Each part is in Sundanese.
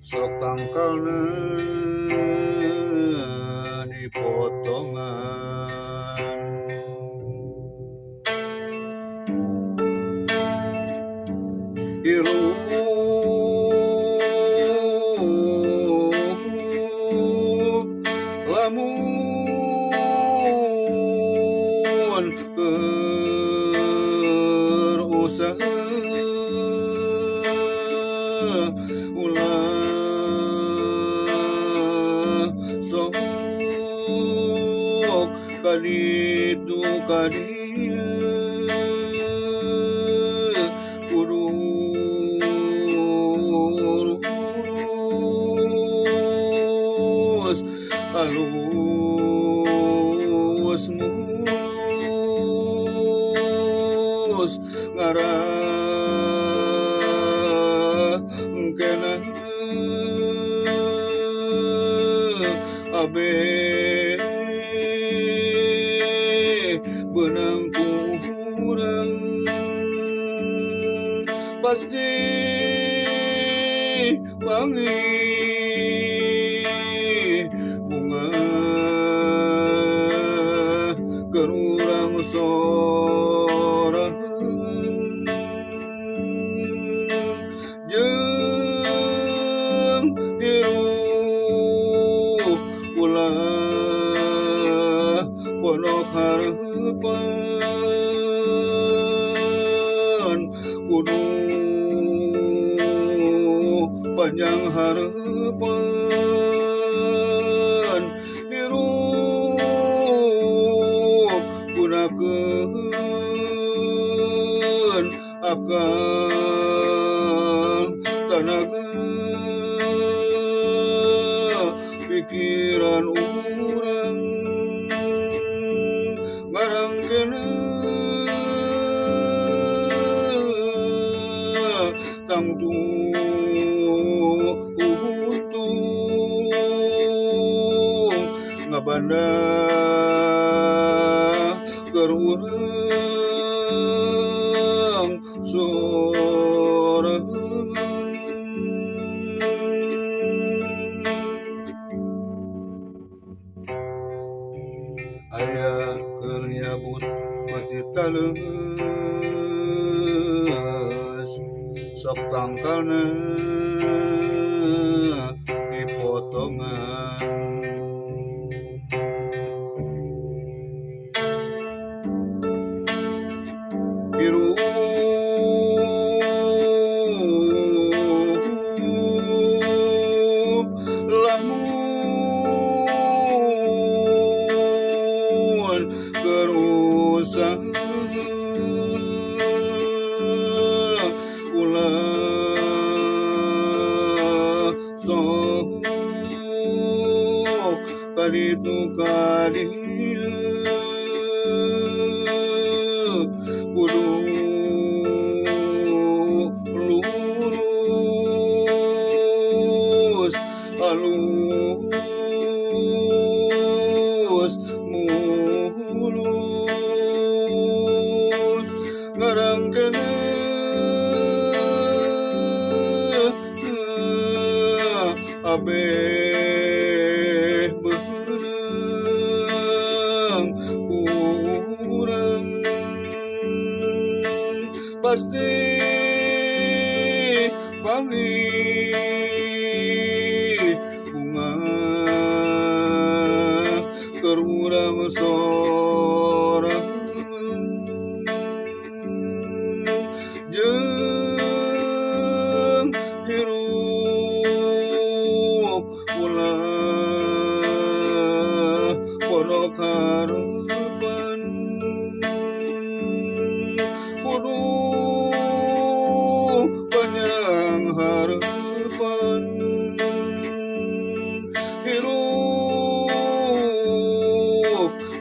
Sok tangkalna dipotongan. Hirup lamun keur usaha ulah sok kaditu kadieu kudu lurus alus mulus ngarangkena abe beunang kurang pasti wangi bunga keur urang sorangan jeung hirup ulah pondok hareupan kudu panjang hareupan hirup gunakeun akal tanaga pikiran urang ngarangkeuna tangtu untung ngabanda keur urang sorangan. Aya keur nyabut peuti taleus sok tangkalna dipotongan. Hirup lamun keur usaha ulah sok kaditu kadieu kudu lurus alus mulus ngarangkeuna abe beunang kurang pasti wangi bunga keur urang sorangan jeung hirup ulah pondok hareupan kudu panjang hareupan hirup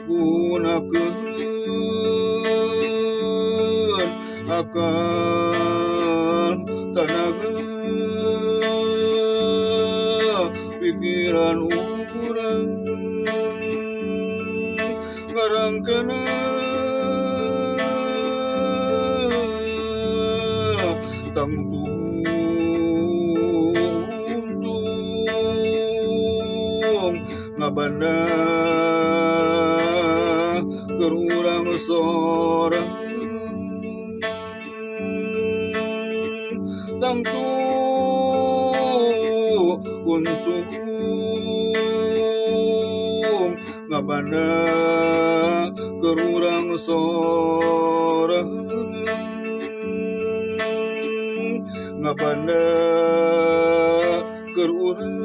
gunakeun akal tanaga pikiran urang ngarangkeuna Tangtu untung ngabanda keur urang sorangan. Tangtu untung ngabanda keur urang sorangan. Ngabanda keur urang